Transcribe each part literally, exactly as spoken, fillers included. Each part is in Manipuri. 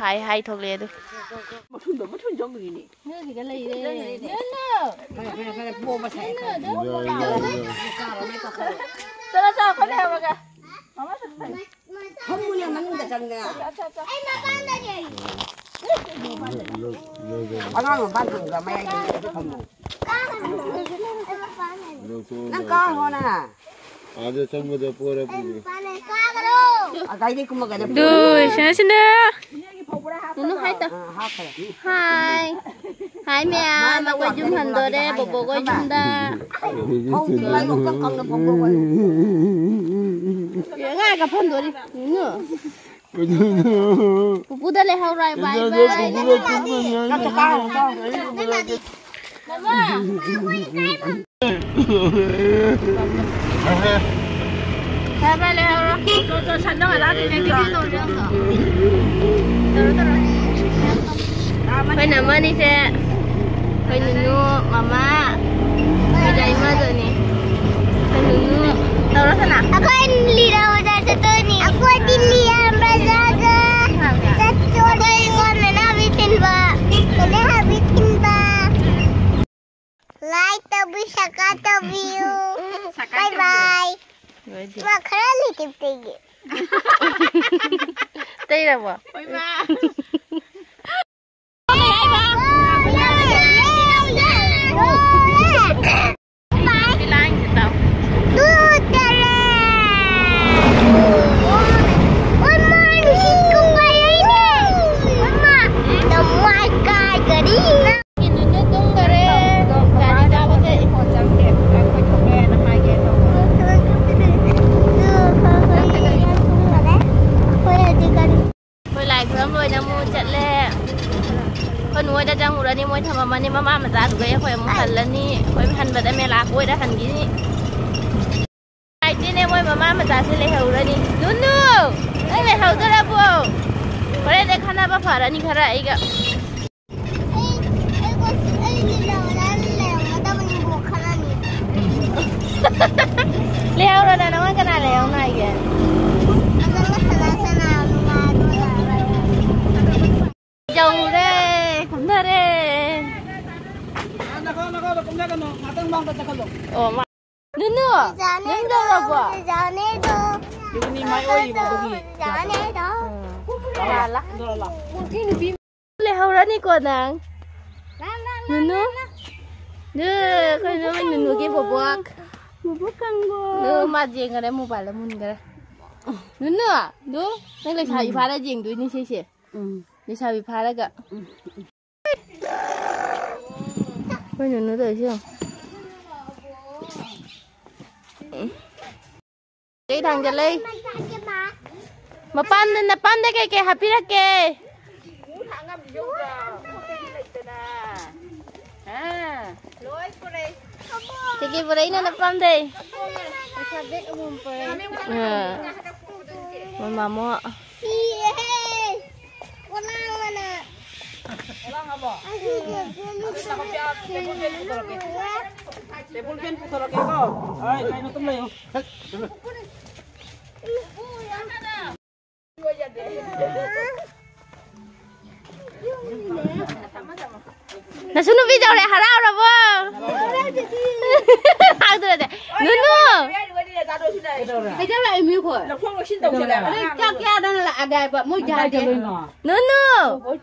ꯍꯥꯏ ꯍꯥꯏ ꯊꯣꯛꯂꯛꯑꯦ ꯑꯗꯨ꯫ ꯃꯊꯨꯟꯗꯣ, ꯃꯊꯨꯟ ꯆꯪꯕꯒꯤꯅꯦ꯫ ꯅꯣꯏꯒꯤꯗ ꯂꯩꯔꯦ꯫ ꯅꯣꯏꯅ꯫ ꯐꯔꯦ, ꯐꯔꯦ, ꯐꯔꯦ, ꯄꯣꯝꯕ ꯁꯥꯏ, ꯐꯔꯦ꯫ ꯌꯥꯏ, ꯌꯥꯏ, ꯌꯥꯏ꯫ ꯆꯠꯂꯣ, ꯆꯠꯂꯣ, ꯑꯩꯈꯣꯏ ꯂꯩꯍꯧꯔꯒ꯫ ꯃꯃꯥ ꯆꯠꯈ꯭ꯔꯦ꯫ ꯐꯝꯃꯨꯅꯦ, ꯃꯅꯨꯡꯗ ꯆꯪꯗꯅ꯫ ꯆꯠ, ꯆꯠ, ꯆꯠ꯫ ꯑꯩ ꯃꯄꯥꯟꯗ ꯂꯩ꯫ ꯑꯉꯥꯡ ꯃꯄꯥꯟ ꯊꯝꯕ꯭ꯔꯥ? ꯃꯌꯥꯏꯗ ꯐꯝꯃꯨ꯫ ꯅꯪ ꯀꯥ ꯍꯣꯅ꯫ ꯑꯥꯗ ꯆꯪꯕꯗ ꯄꯣꯔ ꯄꯨꯔꯦ꯫ ꯑ, ꯒꯥꯔꯤꯗꯩ ꯀꯨꯝꯃꯒꯅꯦ ꯑꯗꯨ ꯄꯨꯔꯦ꯫ ꯁꯤꯅ, ꯁꯤꯅ꯫ ꯅꯨꯅꯨ ꯍꯥꯏ ꯇꯧ꯫ ꯑ, ꯍꯥꯞꯈ꯭ꯔꯦ꯫ ꯍꯥꯏ꯫ ꯍꯥꯏ ꯃꯌꯥꯝ, ꯃꯥꯅ ꯑꯩꯈꯣꯏ ꯌꯨꯝ ꯋꯥꯀꯤꯡ ꯍꯟꯗꯣꯔꯦ, ꯍꯥꯏꯈ꯭ꯔꯦ, ꯕꯣꯕꯣꯒ ꯈꯪꯕ꯭ꯔꯥ? ꯌꯨꯝꯗ꯫ ꯐꯧꯗꯨ ꯃꯥꯏ ꯀꯪ ꯀꯪꯅ ꯐꯧꯗꯣꯛꯑꯣ꯫ ꯉꯥꯏꯒ ꯐꯣꯟꯗꯣꯔꯤ꯫ ꯅꯨꯅꯨ꯫ ꯄꯨꯄꯨꯗ ꯂꯩꯍꯧꯔꯣ, ꯕꯥꯏ ꯕꯥꯏ꯫ ꯅꯠꯇꯦ, ꯀꯥꯔꯣ, ꯀꯥꯔꯣ꯫ ꯃꯃꯥ꯫ ꯐꯔꯦ, ꯐꯔꯦ, ꯂꯩꯍꯧꯔꯣ꯫ ꯇꯣ, ꯇꯣ, ꯁꯟꯗꯣ ꯍꯜꯂꯛꯑꯗꯣꯏꯅꯦ, ꯇꯤꯐꯤꯟ ꯇꯧꯔꯤꯔꯣ? ꯇꯧꯔꯣ, ꯇꯧꯔꯣ꯫ ꯑꯩꯈꯣꯏꯅ ꯑꯃꯅꯤꯁꯦ, ꯑꯩꯈꯣꯏ ꯅꯨꯅꯨ, ꯃꯃꯥ, ꯑꯩꯈꯣꯏ ꯗꯥꯏꯃꯗꯨꯅꯤ꯫ ꯑꯩꯈꯣꯏ ꯅꯨꯅꯨ, ꯇꯧꯔꯣ ꯁꯅꯥ꯫ ꯑꯩꯈꯣꯏ ꯂꯤꯂꯥ ꯕꯖꯥꯔ ꯆꯠꯇꯣꯏꯅꯤ꯫ ꯑꯩꯈꯣꯏꯗꯤ ꯂꯤꯂꯥ ꯕꯖꯥꯔꯗ ꯆꯠꯇꯣꯔꯦ꯫ ꯀꯣꯟꯅꯅꯕꯤ ꯊꯤꯟꯕ꯫ ꯀꯣꯟꯅꯅꯕꯤ ꯊꯤꯟꯕ꯫ Like ꯇꯧꯕꯤꯌꯨ, subscribe ꯇꯧꯕꯤꯌꯨ꯫ Subscribe ꯕꯥꯏ ꯇꯧꯕꯤꯌꯨ꯫ ꯕꯥꯏ꯫ ꯂꯣꯏꯗꯦ꯫ ꯃꯥ ꯈꯔ ꯂꯩꯇꯦ ꯇꯩꯒꯦ꯫ ꯇꯩꯔꯕꯣ? ꯍꯣꯏ, ꯃꯥ꯫ ꯂꯥꯏꯟꯁꯦ ꯇꯥꯎ꯫ ꯇꯨ ꯇꯔꯦ꯫ ꯑꯣ ꯃꯥ, ꯅꯨꯡꯁꯤꯠ ꯀꯨꯝꯕ ꯂꯩꯅꯦ꯫ ꯑꯣ ꯃꯥ, ꯅꯃꯥꯏ ꯀꯥꯏꯒꯅꯤ꯫ ꯅꯨꯅꯨ ꯇꯨꯝꯈꯔꯦ꯫ ꯒꯥꯔꯤ ꯆꯥꯕ ꯆꯠꯂꯤ꯫ ꯑꯩꯈꯣꯏ ꯂꯥꯏ ꯈꯨꯔꯨꯝ ꯂꯣꯏꯅ ꯑꯃꯨꯛ ꯆꯠꯂꯦ꯫ ꯑꯩꯈꯣꯏ ꯅꯣꯏꯗ ꯆꯪꯉꯨꯔꯅꯤ, ꯃꯣꯏ ꯊꯝꯃꯝꯃꯅꯤ꯫ ꯃꯃꯥ ꯃꯆꯥꯗꯨꯒ ꯑꯩꯈꯣꯏ ꯑꯃꯨꯛ ꯍꯜꯂꯅꯤ꯫ ꯑꯩꯈꯣꯏ ꯍꯟꯕꯗ ꯃꯦꯂꯥ ꯀꯣꯏꯔ ꯍꯟꯈꯤꯅꯤ꯫ ꯅꯨꯡꯉꯥꯏꯇꯦꯅꯦ, ꯃꯣꯏ ꯃꯃꯥ ꯃꯆꯥꯁꯦ ꯂꯩꯍꯧꯔꯅꯤ꯫ ꯅꯨꯅꯨ! ꯅꯪ ꯂꯩꯍꯧꯗꯣꯔꯕꯣ? ꯍꯣꯔꯦꯟꯗꯩ ꯈꯟꯅꯕ ꯐꯔꯅꯤ ꯈꯔ ꯑꯩꯒ꯫ ꯑꯩ, ꯑꯩ ꯉꯁꯤ ꯑꯩꯒꯤ ꯂꯩꯍꯧꯔ-, ꯂꯩꯍꯧꯔꯗꯕꯅꯤꯀꯣ ꯈꯜꯂꯅꯤ꯫ ꯂꯩꯍꯧꯔꯣꯗ, ꯅꯉꯣꯟ ꯀꯅꯥ ꯂꯩꯍꯧꯅꯣ ꯍꯥꯏꯒꯦ? ꯑꯗꯨꯒ ꯁꯅꯥ ꯁꯅꯥ ꯅꯨꯡꯉꯥꯏꯗꯣꯏꯔꯥ? ꯌꯧꯔꯦ, ꯀꯨꯝꯊꯔꯦ꯫ ꯅꯈꯣ, ꯅꯈꯣ, ꯀꯨꯝꯊꯒꯅꯨ꯫ ꯉꯥꯛꯇꯪ ꯃꯥꯡꯗ ꯆꯠꯈꯠꯂꯣ꯫ ꯑꯣ, ꯃꯥ-, ꯅꯨꯅꯨ, ꯅꯪ ꯌꯧꯔꯕꯣ? ꯖꯥꯅꯦꯗꯣ꯫ ꯌꯨꯝꯅꯤ ꯃꯥꯏ ꯑꯣꯏꯔꯤꯕ ꯑꯗꯨꯒꯤ꯫ ꯖꯥꯅꯦꯗꯣ꯫ ꯂꯥ, ꯂꯥ꯫ ꯂꯥ, ꯂꯥ꯫ ꯂꯩꯍꯧꯔꯅꯤꯀꯣ ꯅꯪ꯫ ꯂꯥ, ꯂꯥ, ꯂꯥ, ꯅꯨꯅꯨ? ꯂꯥ, ꯂꯥ꯫ ꯅꯨ, ꯑꯩꯈꯣꯏ ꯅꯨꯅꯨꯒꯤ ꯕꯣꯕꯣꯛ꯫ ꯕꯣꯕꯣꯛ ꯀꯥꯡꯕꯨ꯫ ꯅꯨ, ꯃꯥ ꯌꯦꯡꯈꯔꯦ, mobile ꯃꯨꯟꯈꯔꯦ꯫ ꯅꯨꯅꯨ, ꯅꯨ, ꯅꯪ ꯂꯩꯁꯥꯕꯤ ꯎꯝ꯫ ꯐꯥꯔ ꯌꯦꯡꯗꯣꯏꯅꯤ ꯁꯤꯁꯦ꯫ ꯎꯝ꯫ ꯂꯩꯁꯥꯕꯤ ꯐꯥꯔꯒ꯫ ꯎꯝ꯫ ꯑꯩꯈꯣꯏ ꯅꯨꯅꯨ ꯇꯧꯔꯤꯁꯦ ꯌꯦꯡꯉꯣ꯫ ꯀꯩ ꯊꯥꯡꯖꯜꯂꯩ? ꯃꯄꯥꯟꯗ, ꯅꯄꯥꯟꯗ ꯀꯩꯀꯩ ꯍꯥꯞꯄꯤꯔꯛꯀꯦ? ꯀꯩꯀꯩ ꯄꯨꯔꯛꯏꯅꯣ ꯅꯄꯥꯝꯗꯩ? ꯑꯥ꯫ ꯃꯣꯏ ꯃꯥꯃꯣ꯫ ꯇꯦꯕꯜ ꯐꯦꯟ ꯄꯨꯊꯣꯔꯛꯀꯦꯀꯣ꯫ ꯍꯣꯏ, ꯀꯩꯅꯣ ꯑꯗꯨꯝ ꯂꯩꯌꯨ꯫ ꯅꯁꯨ ꯅꯨꯄꯤ ꯇꯧꯔꯦ, ꯍꯔꯥꯎꯔꯕꯣ? ꯍꯔꯥꯎꯗ꯭ꯔꯗꯤ꯫ ꯅꯨꯅꯨ! ꯀꯩꯗꯧꯔꯛꯏꯃꯤ ꯑꯩꯈꯣꯏ? ꯂꯧꯊꯣꯛ ꯂꯧꯁꯤꯟ ꯇꯧꯁꯤꯜꯂꯦ꯫ ꯅꯣꯏ ꯆꯥꯛ ꯆꯥꯗꯅ ꯂꯥꯛꯑꯒꯦ ꯍꯥꯏꯕ, ꯃꯣꯏ ꯀꯥꯏ ꯌꯥꯗꯦ꯫ ꯆꯠꯂꯨꯏꯅꯣ? ꯅꯨꯅꯨ!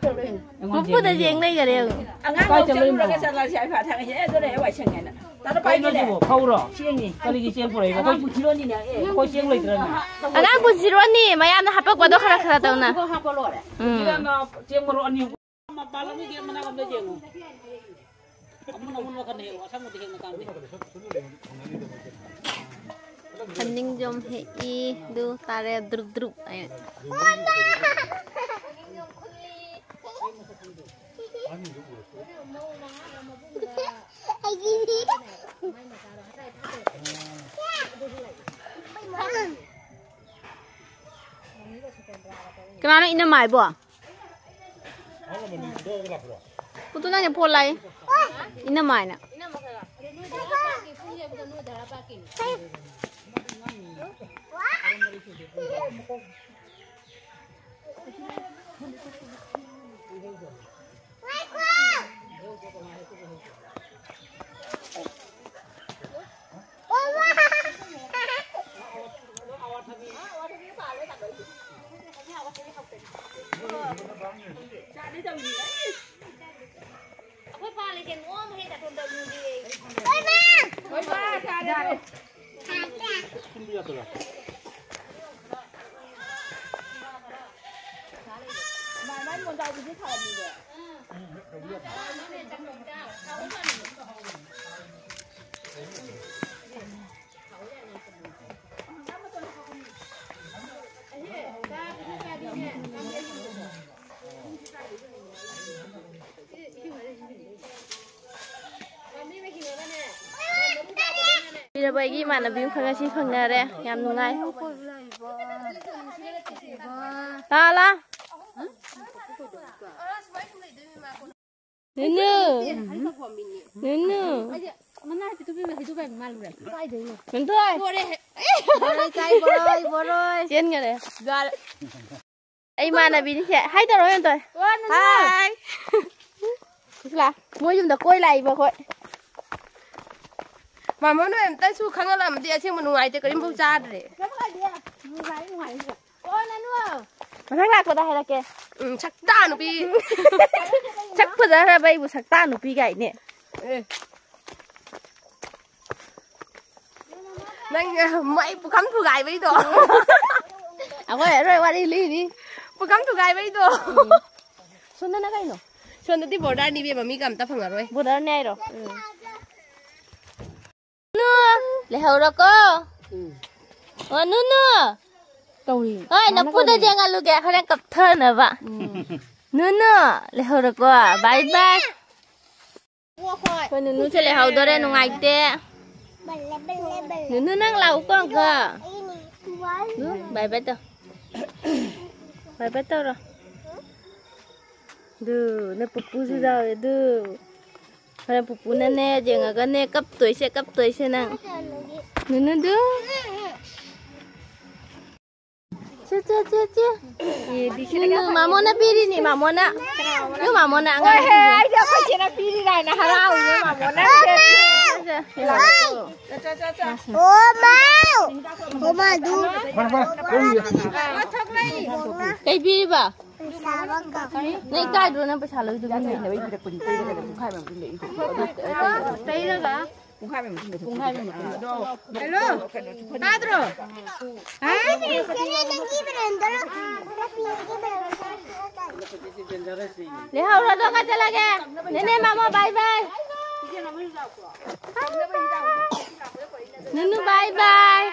ꯑꯩꯉꯣꯟꯗ ꯃꯄꯨꯗ ꯌꯦꯡꯉꯤꯅꯣ? ꯌꯦꯡ ꯂꯩꯈꯔꯦ ꯌꯦꯡꯉꯨ꯫ ꯑꯉꯥꯡ ꯀꯥꯏ ꯂꯧ ꯆꯠꯂꯨꯏꯅꯣ? ꯆꯠꯂꯨꯔꯒ ꯆꯠꯂꯁꯤ ꯍꯥꯏꯐ ꯊꯥꯡꯉꯩꯁꯦ꯫ ꯑꯦ, ꯑꯗꯨꯅ ꯍꯦꯛ ꯋꯥꯏ ꯁꯪꯉꯦꯅ꯫ ꯇꯥꯗ ꯀꯩꯅꯣ ꯄꯥꯏꯒꯦꯅꯦ꯫ ꯁꯤꯕꯣ? ꯐꯧꯔꯣ? ꯆꯦꯡꯅꯤ꯫ ꯀꯔꯤꯒꯤ ꯆꯦꯡ ꯄꯨꯔꯛꯏꯕ? ꯑꯉꯥꯡ ꯄꯨꯟꯁꯤꯔꯣꯅꯤꯅꯦ꯫ ꯑꯦ꯫ ꯑꯩꯈꯣꯏ ꯆꯦꯡ ꯂꯩꯇ꯭ꯔꯅꯦ꯫ ꯑꯉꯥꯡ ꯄꯨꯟꯁꯤꯔꯣꯅꯤ, ꯃꯌꯥꯝꯅ ꯍꯥꯄꯛꯄꯗꯣ ꯈꯔ ꯈꯔ ꯇꯧꯅ꯫ ꯍꯥꯄ ꯂꯣꯏꯔꯦ꯫ ꯎꯝ꯫ ꯁꯤꯗ ꯆꯦꯡ ꯃꯔꯨ ꯑꯅꯤ ꯑꯍꯨꯝ꯫ ꯃꯄꯥꯟ ꯂꯝꯒꯤ ꯒꯦꯠ ꯃꯅꯥꯛ ꯑꯝꯗ ꯌꯦꯡꯉꯨ꯫ ꯑꯃꯨꯟ ꯑꯃꯨꯟꯕ ꯈꯔ ꯍꯦꯛꯑꯣ, ꯑꯁꯪꯕꯗꯤ ꯍꯦꯛꯅ ꯀꯥꯟꯗꯦ꯫ ꯈꯅꯤꯡꯖꯣꯝ ꯍꯦꯛꯏ, ꯑꯗꯨ ꯇꯥꯔꯦ ꯗ꯭ꯔꯨꯞ ꯗ꯭ꯔꯨꯞ ꯍꯥꯏꯅ꯫ ꯀꯅꯥꯅꯣ ꯏꯅꯝꯃ ꯍꯥꯏꯕꯣ? ꯄꯨꯇꯨ ꯅꯪꯒꯤ ꯐꯣꯟ ꯂꯥꯛꯏ꯫ ꯏꯅꯝꯃ ꯍꯥꯏꯅ꯫ ꯑꯩꯈꯣꯏ ꯄꯥꯜꯂꯤꯁꯦ ꯅꯣꯛꯑꯝꯃꯦ ꯍꯦꯛ ꯇꯥꯊꯣꯛ ꯇꯧꯅꯤꯡꯗꯦ꯫ ꯍꯣꯏ ꯃꯥ! ꯍꯣꯏ ꯃꯥ! ꯌꯥꯔꯦ꯫ ꯃꯥꯏ ꯃꯥꯏ ꯃꯣꯟꯖꯥꯎ ꯕꯤꯖꯤ ꯊꯥꯔꯝꯃꯤꯗꯣ꯫ ꯕꯤꯔꯕ ꯑꯩꯒꯤ ꯏꯃꯥꯟꯅꯕꯤ ꯑꯃꯈꯛ ꯉꯁꯤ ꯐꯪꯅꯔꯦ꯫ ꯌꯥꯝ ꯅꯨꯡꯉꯥꯏ꯫ ꯂꯥ, ꯂꯥ꯫ ꯅꯨꯅꯨ꯫ ꯅꯨꯅꯨ꯫ ꯃꯅꯥ ꯍꯥꯏꯐꯦꯠ ꯇꯨꯞꯄꯤꯕ ꯍꯩꯗꯨ ꯀꯥꯏ ꯃꯥꯜꯂꯨꯔꯦ꯫ ꯀꯥꯏꯗꯩꯅꯣ? ꯅꯨꯡꯊꯣꯏ꯫ ꯕꯣꯔꯣꯏ ꯆꯥꯏ, ꯕꯣꯔꯣꯏ, ꯕꯣꯔꯣꯏ꯫ ꯆꯦꯟꯈꯔꯦ꯫ ꯌꯥꯔꯦ꯫ ꯑꯩ ꯏꯃꯥꯟꯅꯕꯤꯅꯤꯁꯦ꯫ ꯍꯥꯏ ꯇꯧꯔꯣ, ꯌꯥꯝ ꯇꯧꯔꯦ꯫ ꯍꯥꯏ꯫ ꯁꯤꯂꯥ, ꯃꯣꯏ ꯌꯨꯝꯗ ꯀꯣꯏ ꯂꯥꯛꯏꯕ ꯑꯩꯈꯣꯏ꯫ ꯃꯥꯃꯣ, ꯅꯣꯏ ꯑꯝꯇꯁꯨ ꯈꯪꯍꯜꯂꯝꯃꯗꯤ ꯑꯁꯦꯡꯕ ꯅꯨꯡꯉꯥꯏꯇꯦ, ꯀꯔꯤꯝꯐꯥꯎ ꯆꯥꯗ꯭ꯔꯦ꯫ ꯅꯨꯡꯉꯥꯏ, ꯅꯨꯡꯉꯥꯏ꯫ ꯑꯣ, ꯅꯅꯨ꯫ ꯃꯊꯪ ꯂꯥꯛꯄꯗ ꯍꯥꯏꯔꯛꯀꯦ꯫ ꯎꯝ, ꯁꯛꯇꯥ ꯅꯨꯄꯤ꯫ ꯁꯛ ꯐꯖꯈ꯭ꯔꯕ ꯑꯩꯕꯨ ꯁꯛꯇꯥ ꯅꯨꯄꯤ ꯀꯥꯏꯅꯦ꯫ ꯑꯦ꯫ ꯅꯪ, ꯃꯣꯏ ꯄꯨꯈꯝ ꯊꯨꯒꯥꯏꯕꯩꯗꯣ꯫ ꯑꯩꯈꯣꯏ ꯑꯔꯣꯏ ꯋꯥꯔꯤ ꯂꯤꯔꯤ꯫ ꯄꯨꯈꯝ ꯊꯨꯒꯥꯏꯕꯩꯗꯣ꯫ ꯎꯝ꯫ ꯁꯣꯝꯗꯅ ꯀꯩꯅꯣ? ꯁꯣꯝꯗꯗꯤ ꯕꯣꯔꯗꯔꯅꯤ ꯏꯕꯦꯝꯃ, ꯃꯤꯒ ꯑꯝꯇ ꯐꯪꯉꯔꯣꯏ꯫ ꯕꯣꯔꯗꯔꯅꯦ ꯍꯥꯏꯔꯣ? ꯎꯝ꯫ ꯅꯨ, ꯂꯩꯍꯧꯔꯣꯀꯣ꯫ ꯎꯝ꯫ ꯑꯣ, ꯅꯨꯅꯨ꯫ ꯇꯧꯔꯤ꯫ ꯍꯣꯏ, ꯃꯥꯅ ꯅꯄꯨꯗ ꯀꯧꯔꯤ꯫ ꯌꯦꯡꯍꯜꯂꯨꯒꯦ, ꯍꯣꯔꯦꯟ ꯀꯞꯊꯅꯕ꯫ ꯎꯝ꯫ ꯅꯨꯅꯨ, ꯂꯩꯍꯧꯔꯣꯀꯣ꯫ ꯕꯥꯏ ꯕꯥꯏ꯫ ꯑꯩꯈꯣꯏ ꯅꯨꯅꯨꯁꯦ ꯂꯩꯍꯧꯗꯣꯔꯦ, ꯅꯨꯡꯉꯥꯏꯇꯦ꯫ ꯅꯨꯅꯨ, ꯅꯪ ꯂꯥꯛꯎꯀꯣ ꯑꯃꯨꯛꯀ꯫ ꯅꯨ, ꯕꯥꯏ ꯕꯥꯏ ꯇꯧ꯫ ꯕꯥꯏ ꯕꯥꯏ ꯇꯧꯔꯣ꯫ ꯑꯗꯨ, ꯅꯣꯏ ꯄꯨꯄꯨꯁꯨ ꯌꯥꯎꯔꯦ, ꯑꯗꯨ꯫ ꯍꯣꯔꯦꯟ ꯄꯨꯄꯨꯅꯅꯦ, ꯌꯦꯡꯉꯒꯅꯦ, ꯀꯞꯇꯣꯏꯁꯦ, ꯀꯞꯇꯣꯏꯁꯦ ꯅꯪ꯫ ꯅꯨꯅꯨꯗꯨ꯫ ꯆꯦ, ꯆꯦ, ꯆꯦ, ꯆꯦ꯫ ꯅꯨꯅꯨ, ꯃꯥꯃꯣꯅ ꯄꯤꯔꯤꯅꯤ, ꯃꯥꯃꯣꯅ꯫ ꯅꯨ ꯃꯥꯃꯣꯅ ꯍꯣꯏ, ꯑꯉꯥꯡ ꯍꯦ, ꯄꯤꯔꯤꯅꯤ꯫ ꯑꯩꯗꯤ ꯑꯩꯈꯣꯏ ꯆꯦꯅ ꯄꯤꯔꯤꯔꯥ ꯍꯥꯏꯅ ꯍꯔꯥꯎꯏꯅꯦ, ꯃꯥꯃꯣꯅ꯫ ꯁꯦ, ꯁꯦ, ꯁꯦ, ꯁꯦ꯫ ꯆꯥ, ꯆꯥ, ꯆꯥ, ꯆꯥ꯫ ꯑꯣ, ꯃꯥꯎ! ꯑꯣ, ꯃꯥ, ꯑꯗꯨ꯫ ꯐꯔꯦ, ꯐꯔꯦ, ꯀꯣꯟꯒꯤ꯫ ꯀꯩ ꯄꯤꯔꯤꯕ? ꯅꯪ ꯏꯀꯥꯏꯗ꯭ꯔꯣ ꯅꯪ ꯄꯩꯁꯥ ꯂꯧꯔꯤꯗꯣ ꯃꯤꯅ? ꯇꯩꯔꯒ? ꯄꯨꯡꯈꯥꯏ ꯑꯃ ꯃꯇꯨꯡꯗ꯫ ꯍꯦꯜꯂꯣ, ꯇꯥꯗ꯭ꯔꯣ? ꯂꯩꯍꯧꯔꯗꯣ ꯀꯥꯏ ꯆꯠꯂꯒꯦ? ꯅꯦꯅꯦ ꯃꯥꯃꯣ, bye bye. ꯅꯨꯅꯨ, bye bye.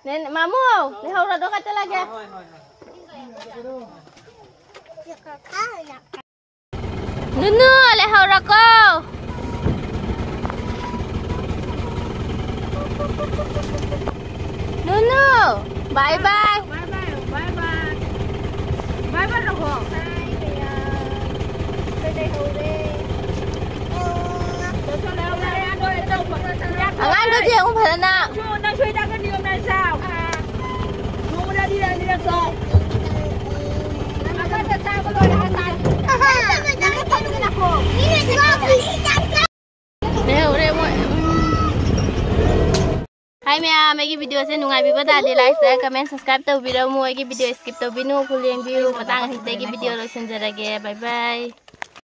ꯅꯦꯅꯦ ꯃꯥꯃꯣ, ꯂꯩꯍꯧꯔꯗꯣ ꯀꯥꯏ ꯆꯠꯂꯒꯦ? ꯅꯨꯅꯨ, ꯂꯩꯍꯧꯔꯣꯀꯣ꯫ ꯅꯨꯅꯨ, bye bye꯫ Bye bye, bye bye꯫ Bye bye ꯇꯧꯈꯣ꯫ ꯑꯉꯥꯡꯗꯣ ꯌꯦꯡꯉꯨ ꯐꯖꯅ꯫ ꯅꯪꯁꯨ ꯍꯤꯗꯥꯛꯇꯣ ꯅꯤꯌꯣꯝ ꯅꯥꯏꯅ ꯆꯥꯎ꯫ ꯅꯣꯡꯃꯗ ꯑꯅꯤꯔꯛ ꯑꯅꯤꯔꯛ ꯆꯥꯎ꯫ ꯂꯩꯍꯧꯔꯦ ꯃꯣꯏ꯫ ꯍꯥꯏ ꯃꯌꯥꯝ, ꯑꯩꯒꯤ videoꯁꯦ ꯅꯨꯡꯉꯥꯏꯕꯤꯕ ꯇꯥꯔꯗꯤ like, share, comment, subscribe ꯇꯧꯕꯤꯔꯝꯃꯨ꯫ ꯑꯩꯒꯤ video skip ꯇꯧꯕꯤꯅꯨ, full ꯌꯦꯡꯕꯤꯌꯨ꯫ ꯃꯇꯥꯡ ꯑꯁꯤꯗꯒꯤ video ꯂꯣꯏꯁꯤꯟꯖꯔꯒꯦ꯫ Bye bye꯫